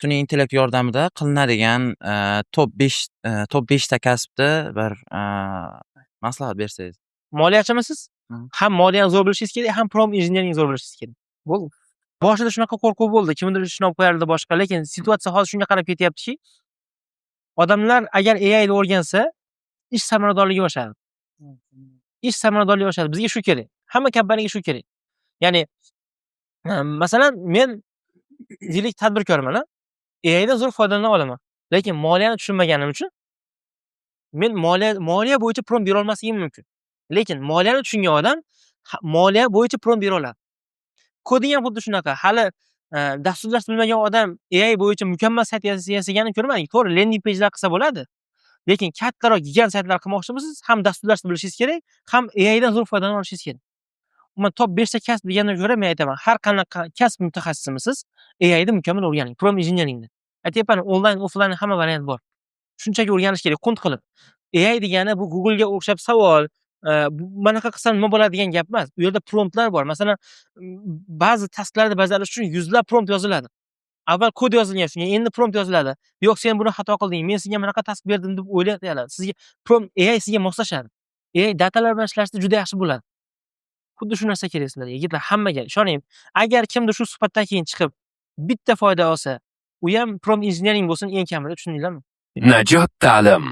Sun'iy intellekt yordamida qilinadigan top 5 ta kasbni bir maslahat bersangiz. Moliyachimisiz? Hmm. Ham moliyani zo'r bilishingiz kerak, ham prompt engineering zo'r bilishingiz kerak. Bo'ldi. Boshida shunaqa qo'rquv bo'ldi. Kimnidir ishini olib qo'yardi boshqa, lekin situatsiya hozir shunga qarab ketyaptiki, odamlar agar AI ni o'rgansa, ish samaradorligi oshadi. Ish samaradorligi oshadi. Bizga shu kerak. Hamma kompaniyaga shu kerak. Ya'ni, masalan, men, deylik, tadbirkorman, a? AIdan zo'r foydalana olaman. Lekin moliyani tushunmaganim uchun men moliya bo'yicha prompt bera olmasligim mumkin. Lekin moliyani tushungan odam moliya bo'yicha prompt bera oladi. Coding ham xuddi shunaqa. Hali dasturlashni bilmagan odam AI bo'yicha mukammal sayt yasaganini ko'rmadik. To'g'ri, landing page'lar qilsa bo'ladi. Lekin kattaroq, gigant saytlar qilmoqchimisiz, ham dasturlashni bilishingiz kerak, ham AIdan zo'r foydalana olishingiz kerak. Umuman, top 5 ta kasb degandan ko'ra men aytaman, har qanaqa kasb mutaxassisimisiz, AIni mukammal o'rganing, prompt engineeringni. Aytyapman, onlayn, offlayn hamma variant bor. Shunchaki o'rganish kerak, qunt qilib. AI degani bu Google'ga o'xshab savol, bunaqa qilsam nima bo'ladi degan gap emas. U yerda promptlar bor. Masalan, ba'zi tasklarni bajarish uchun yuzlab prompt yoziladi. Avval kod yozilgan shunga, endi prompt yoziladi. "Yo'q, sen buni xato qilding, men senga bunaqa task berdim" deb o'ylayapti. Sizga prompt AI sizga moslashadi. AI datalar bilan ishlashda juda yaxshi bo'ladi. Xuddi shu narsa kerak sizlarga, yigitlar, hammaga. Ishoning, agar kimdir shu suhbatdan keyin chiqib bitta foyda olsa, u ham prompt engineering bo'lsin eng kamida, tushundinglarmi? Najot ta'lim.